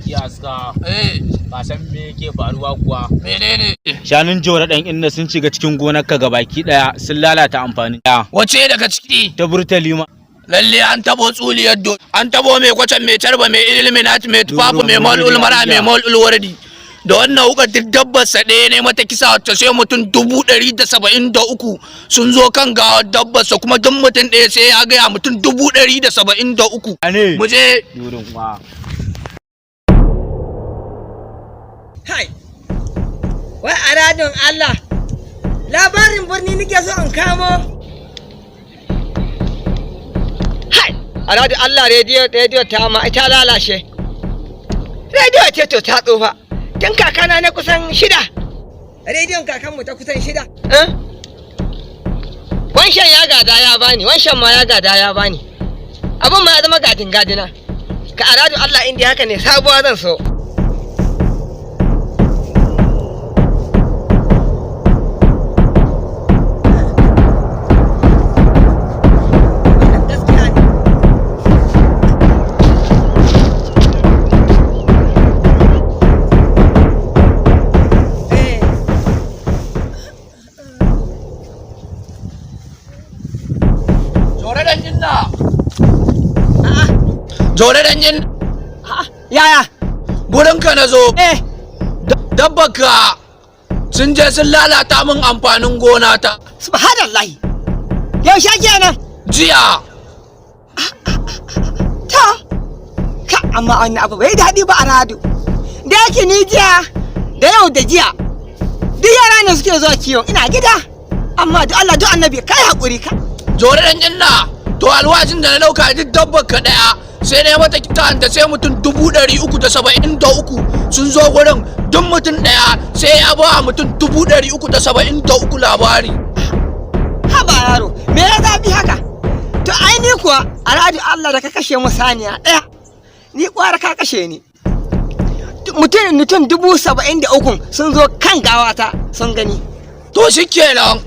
Sarki aska. Eh, Ka san me yake faruwa kuwa? Menene? Shanun Jora dan Inna sun shiga cikin gonarka gabaki daya, sun lalata amfanin. Wace daga ciki? Ta burtali ma. Lalle an tabo tsuliyar do, an tabo mai kwacan, mai carba, mai illuminati, mai tufafu, mai mal'ul mara, mai mal'ul wardi. Da wannan hukar duk dabbar sa ɗaya ne mata kisa wacce sai mutum 173,000 sun zo kan gawar dabbar sa, kuma duk mutum ɗaya sai ya gaya mutum 173,000. Ane. Mu je. Yurin wa. Hai, wai a radon Allah, labarin birni nake so in kamo. Hai, a radon Allah, rediyo ta ma ita lalace. Rediyo ce to ta tsufa, tun kakana na kusan shida. Rediyon kakanmu ta kusan shida. Eh? Wanshan ya gada ya bani, wanshan ma ya gada ya bani. Abin ma ya zama gadin gadina. Ka a radon Allah, inda haka ne sabuwa zan so. Wannan gaskiya ne. Eh. Jore dan Inna. A'a, Jore dan Inna. a'a, yaya? Gurinka na zo. Eh, Dabbar ka sun je sun lalata min amfanin gona ta. Subhanallahi. Yaushe kenan? Jiya. Ta. Ka amma wannan abu bai daɗi ba a rado. Da yake ni jiya da yau da jiya duk yara ne suke zuwa kiwo, ina gida. Amma duk Allah duk annabi kai haƙuri ka. Jore dan Inna, to alwashin da na dauka duk dabbar ka daya sai na yi mata kita da sai mutum 373,000 sun zo gurin, duk mutum daya sai ya ba mutum 373,000 labari. Haba yaro, me ya zafi haka? To ai ni kuwa a rado Allah da ka kashe mu saniya ɗaya. Ni kwara ka kashe ni. Mutum 73,000 sun zo kan gawata sun gani. To shikenan.